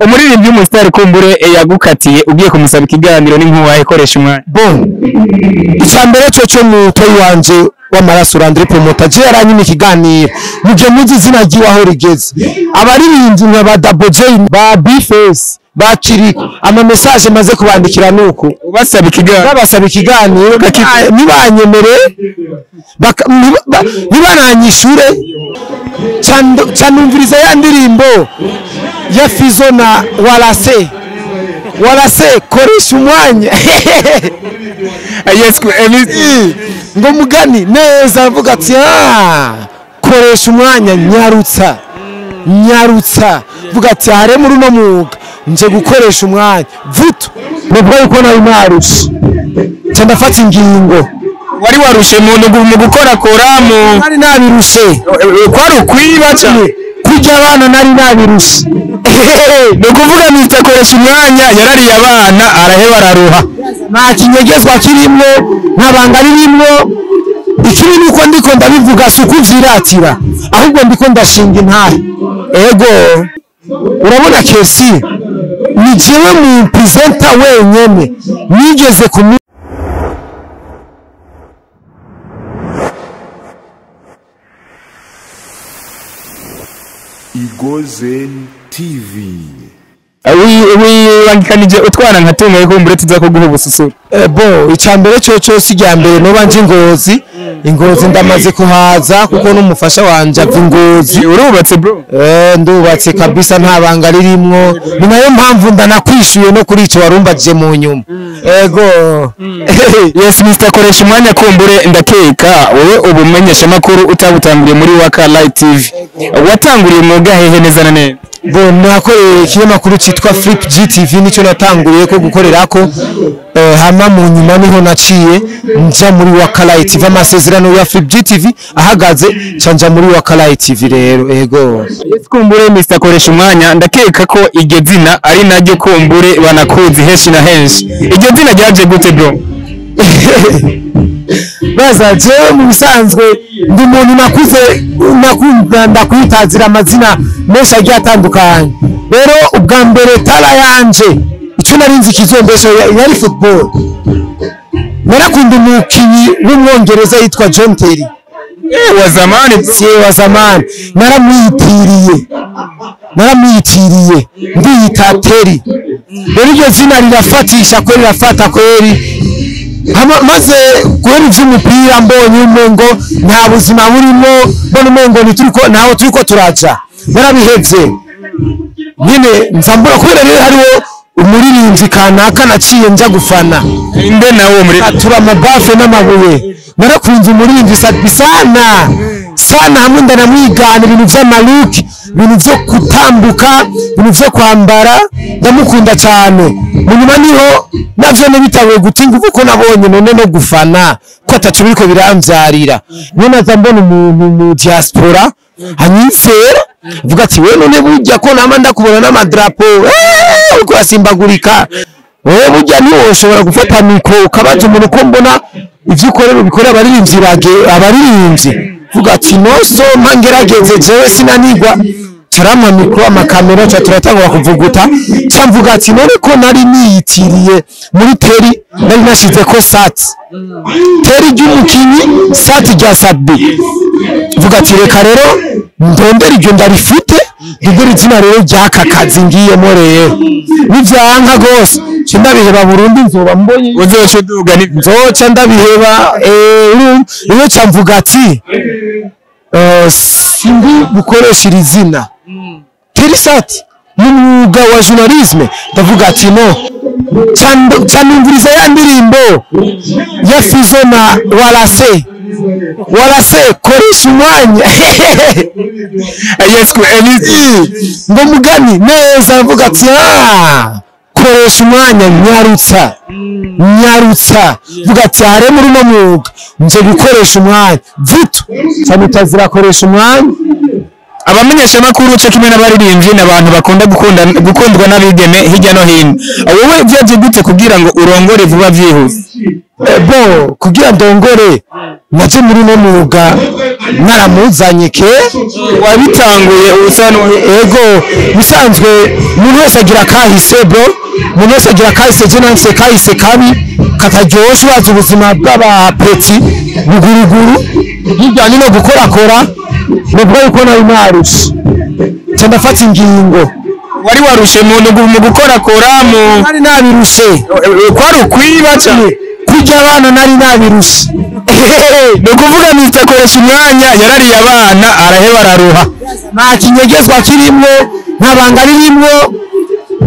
Umuririmbyi w'umusitari kumbure yagukatiye ugiye kumusaba ikiganiro ni nk'uwahe? Koresha umwanya. Bon, icambere cyo cyo mutoyi wanje w'amaraso Landry Promoter, je yaranyima ikiganiro muje muzi izina ryiwe aho rigeze. Abaririmbyi nka ba Double J, ba B-Face, ba Kiriko, ama message maze kubandikira nuko ubasaba ikiganiro, babasaba ikiganiro ntibanyemere, ntibananyishure. Canumviriza ya ndirimbo ya Fizo na Walase, Walase koresha umwanya. Yes, ngo mugani neza avuga ati koresha umwanya, nyarutsa nyarutsa, vuga ati hare muri uno mwuga nje gukoresha umwanya vuto. Nuvuga yuko nari narushe, nca ndafata ingingo. Wari warushe mu gukorakora mu nari nabirushe, kwari ukwiba cyane kurya abana, nari nabirushe. Ni ukuvuga Mr koresha umwanya yarariye abana araheba araruha. Nta kinyegezwa kirimwo, nta banga ririmwo. Ikibi nuko ndiko ndabivuga si ukuvyiratira, ahubwo ndiko ndashinga intare. Ego, urabona Kesi ni jewe mu presenter wenyene nigeze ku Igozen TV. Wibangikanije utwana nka tumwe kumbure tuza kuguha ubususuru. Bon, icambere cyo cyose ijya mbere noba nje Ngozi, Ingozi ndamaze kuhaza kuko n'umufasha wanje ava Ingozi. Urubatse bro? Ndubatse kabisa, nta banga ririmwo. Ni nayo mpamvu ndanakwishuye no kuri ico warumbajije mu nyuma. Ego. Yes, Mr koresha umwanya kumbure ndakeka wowe ubumenyesha makuru utabutanguriye muri Waka Light TV. Watanguriye umwuga hehe neza na neza? Bon, nakoreye ikinyamakuru cyitwa Flip GTV, nicyo natanguriye ko gukorerako. Hama mu nyuma niho naciye nja muri Waka Light TV, amasezerano ya Flip GTV ahagaze nca muri Waka Light TV rero. Ego. Yes, kumbure Mr koresha umwanya ndakeka ko iryo zina ari naryo kumbure banakuzi henshi na henshi. Iryo zina ryaje gute bro? Baza jewe mu bisanzwe ndi umuntu nakuze nakunda ndakwitazira amazina menshi agiye atandukanye. Rero ubwa mbere tara yanje icyo nari nzi kizombesha yari football. Narakunda umukinyi w'umwongereza yitwa John Terry. Wa zamani, si wa zamani. Naramwitiriye ndiyita Terry. Rero iryo zina rirafatisha kweri, rirafata kweri. Maze kubera ivy'umupira mbonye umengo nta buzima burimo, mbona umengo ntituriko ntaho turiko turaja, narabihevye nyine nza mbura. Kubera rero hariho umuririmbyi kanaka naciye nja gufana inde nawe muri atura amabafe n'amabuye. Narakunze umuririmbyi Sadbi sana sana, hamwe ndanamwigana ibintu vy'amaluki, ibintu vyo kutambuka, ibintu vyo kwambara, ndamukunda cyane. Munyuma niho navyo nibitabuye guta ingufu ko nabonye none no gufana ko ataco biriko biramvyarira. Niyo naza mbona umuntu mu diaspora anyizera avuga ati we none burya ko nama ndakubona n'amadrapo uriko urasimbagurika, wewe burya ntiwoshobora gufata mikro ukabaza umuntu ko mbona ivyo ukorera ubikorera abaririmbyi abaririmbyi. Vuga ati no so mpangerageze jewe sinanigwa. Carama mikro amakamera ca turatangura kuvuguta, ca mvuga ati none ko nari niyitiriye muri Terry, nari nashize ko sat Terry ry'umukinyi, sat rya Sadbi. Vuga ati reka rero ndondera iryo ndarifute, ndondera izina rero ry'aka kazi ngiyemo rero. Nivyanka gose nca ndabiheba burundu, nzoba mbonye uzoca uduga ni nzoca ndabiheba. Rero ca mvuga ati simbi gukoresha iri zina Terry Sat mu mwuga wa journalisme. Ndavuga ati no canumviriza ya ndirimbo ya Fizo na Walase, Walase koresha umwanya. Yes, ngo mugani neza avuga ati koresha umwanya, nyarutsa nyarutsa, vuga ati hare muri uno mwuga nje gukoresha umwanya vuto. Cyane koresha umwanya. Abamenyesha makuru cyo kimwe n'abaririmbyi n'abantu bakunda gukundwa n'abigeme hirya no hino. Wowe byaje gute kugira ngo urongore vuba vyihuse? Bo kugira ndongore naje muri no mwuga naramuzanye ke Wabitanguye usa Ego, bisanzwe umuntu wese agira kahise, bro, umuntu wese agira kahise. Je nanditse kahise kabi kataryoshe. Urazi ubuzima bw'abapeti buguruguru hirya nino gukorakora, nubwo yuko nari narushe nca ndafata ingingo. Wari warushe mu gukorakora mu Nari nabirushe. Kwari ukwiba cyane? Kurya abana nari nabirushe. Ni ukuvuga Mr Koresha Umwanya yarariye abana araheba araruha. Nta kinyegezwa kirimwo, nta banga ririmwo.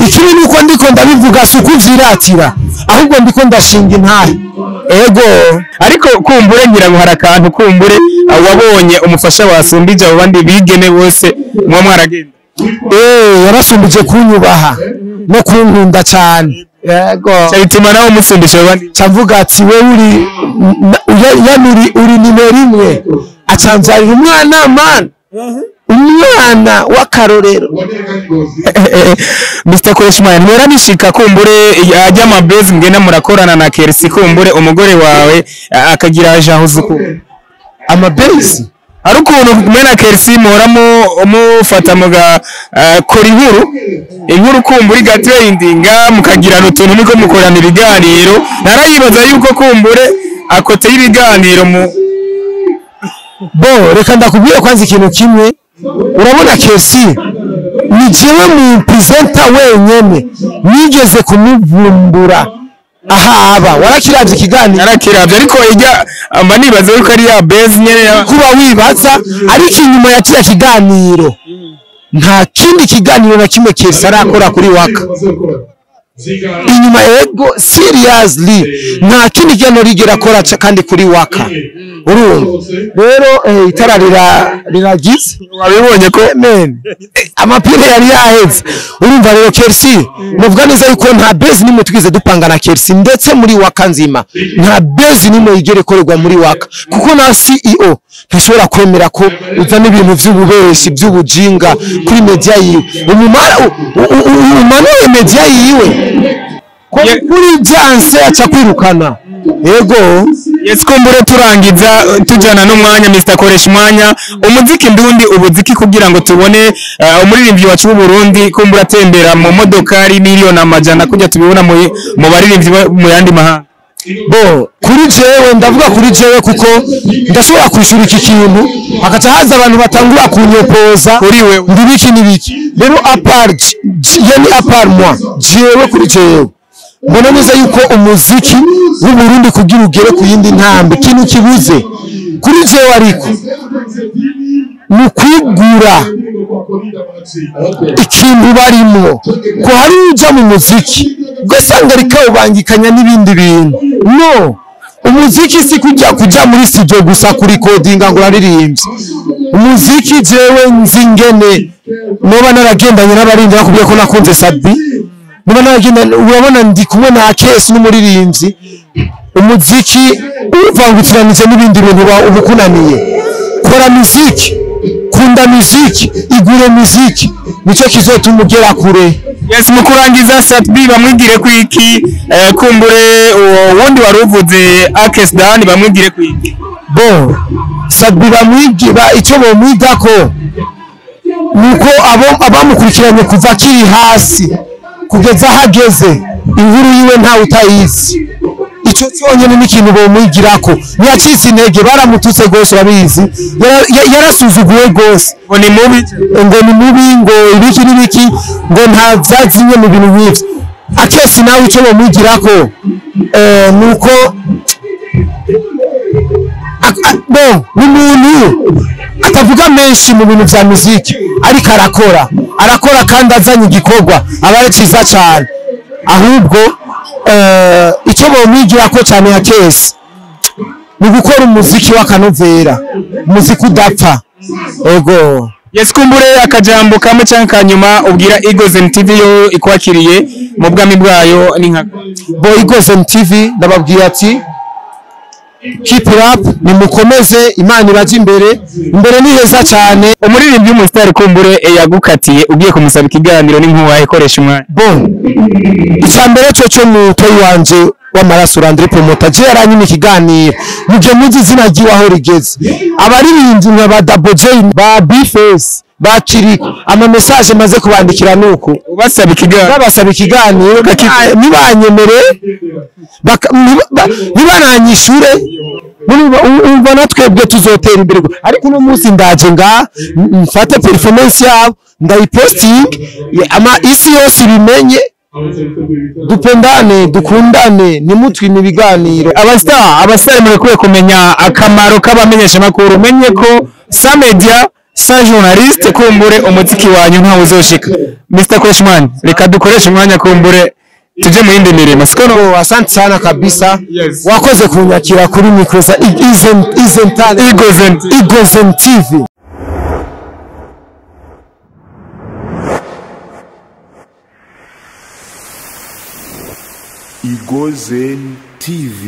Ikibi ni uko ndiko ndabivuga, si ukuvyiratira, ahubwo ndiko ndashinga intahe. Ego. Ariko kumbure ngira ngo hari akantu kumbure wabonye umufasha wasumbije abo bandi bigeme bose muba mwaragenda. Yarasumbije kunyubaha no kunkunda cyane. Yego. Bituma nawe umusumbisha abo bandi. Ca mvuga ati we uri yani uri nimero imwe. Acanzarira umwana, man, umwana w'akarorero. Mr Koresha Umwanya, ntimuranishika kumbure ajya amabezi mugenda murakorana na Kersi, kumbure umugore wawe akagira jahuzi ukuntu? Amabezi? Hari ukuntu mwe na Kersi muhora mufata mugakora inkuru kumbure igatrendinga, mukagirana utuntu niko mukorana ibiganiro, narayibaza yuko kumbure akote y'ibiganiro mu Bo, reka ndakubwire kwanza ikintu kimwe. Urabona Kersi ni jewe mu presenter wenyene nigeze kumuvumbura ahaba. Warakiravye ikiganiro? Narakiravye, ariko ijya mba nibaza yuko ari ya base nyene Kuba wibaza, ariko inyuma ya kiriya kiganiro nta kindi kiganiro na kimwe Kersi arakora kuri Waka inyuma. Ego, seriously, nta kindi kiganiro rigera akora kandi kuri Waka. Urumva rero itara riragize. Wabibonye ko Men, amapine yari yaheze. Urumva rero Kersi, muvuga neza yuko nta base nimwe twize dupanga na Kersi, ndetse muri Waka nzima nta base nimwe yigera ikorerwa muri Waka, kuko na CEO ntashobora kwemera ko uzana ibintu vy'ububeshi by'ubujinga kuri media yiwe, umumara umanure media yiwe ko kuri byanse aca kwirukana. Yego. Yes, kumbure turangiza tujana n'umwanya, Mr Koresha Umwanya, umuziki ndundi ubuziki kugira ngo tubone umuririmbyi wacu w'u Burundi kumbura atembera mu modokari miliyoni 100 kujya tubibona mu baririmbyi mu yandi mahanga. Bo, kuri jewe, ndavuga kuri jewe kuko ndashobora kwishura iki kintu hakaca haza abantu batangura kunyopoza. Kuri wewe. Ndibiki n'ibiki. Rero à part yani à part moi, jewe kuri jewe mbona neza yuko umuziki w'u Burundi kugira ugere ku yindi ntambwe, ikintu kibuze kuri jewe ariko ni ukwigura ikintu barimwo, ko hari uja mu muziki ugasanga rikawubangikanya n'ibindi bintu. No, umuziki si kujya muri studio gusa kurikodinga ngo uraririmbye. Umuziki, jewe nzi ingene noba naragendanye n'abaririmbyi, bakubwiye ko nakunze Sabi, noba naragendanye, urabona ndi kumwe na Kesi n'umuririmbyi. Umuziki uvangukiranije n'ibindi bintu uba ukunaniye. Kora muziki, kunda muziki, igure muziki, nicyo kizotuma ugera kure. Yes, mu kurangiza, Sat-B bamwigire ku iki? Kumbure uwo wundi wari uvuze Akes Dan bamwigire ku iki? Bo, Sat-B bamwigira, icyo bomwigako nuko abo abamukurikiranye kuva akiri hasi kugeza ahageze, inkuru yiwe ntawe utayizi. Icyo cyonyine ni ikintu bomwigirako. Ntiyacitse intege, baramututse rwose, urabizi. Yarasuzuguwe rwose. Ngo ni mubi. Ngo ni mubi, ngo ibiki n'ibiki, ngo nta vyazimye mu bintu nk'ivyo. Akesi nawe icyo bamwigirako nuko bo ni umuntu atavuga menshi mu bintu vya muziki, ariko arakora, arakora kandi azanye igikorwa aba ari cyiza cyane. Ahubwo icyo bomwigirako cyane ya Kesi ni gukora umuziki w'akanovera, umuziki udapfa. Ego. Yes, kumbure akajambo kamwe canke kanyuma ubwira Eagles TV yo ikwakiriye mu bwami bwayo ni nka Bo, Eagles TV ndababwira ati keep it up, nimukomeze, Imana ibaje imbere, imbere ni heza cyane. Umuririmbyi w'umusitari kumbure yagukatiye ugiye kumusaba ikiganiro ni nk'uwahe? Koresha umwanya. Bon, icya mbere cyo mutoyi wanje w'amaraso Landry Promoter je yaranyima ikiganiro. Mugihe muzi izina ryiwe aho rigeze, abaririmbyi nka ba Double J, ba Bface, ba Kiriko, ama message maze kubandikira nuko Ubasaba ikiganiro. Babasaba ikiganiro, ntibanyemere, ntibananyishure. Umva, natwebwe tuzotera imbere, ariko uno munsi ndaje nga mfate performance yabo, ndayiposting ama isi yose ibimenye. Dupendane, dukundane, ntimutwime ibiganiro. Abastar murekwiye kumenya akamaro k'abamenyeshamakuru. Umenye ko sans media, sans journaliste, kumbure umuziki wanyu ntawe uzoshika. Mr Koshman, reka dukoreshe umwanya, kumbure tuje mu yindi mirimo, siko no? Oh, asante sana kabisa. Yes. Wakoze kunyakira kuri micro za Izen Talent. Igozen. Igozen TV. Igozen TV.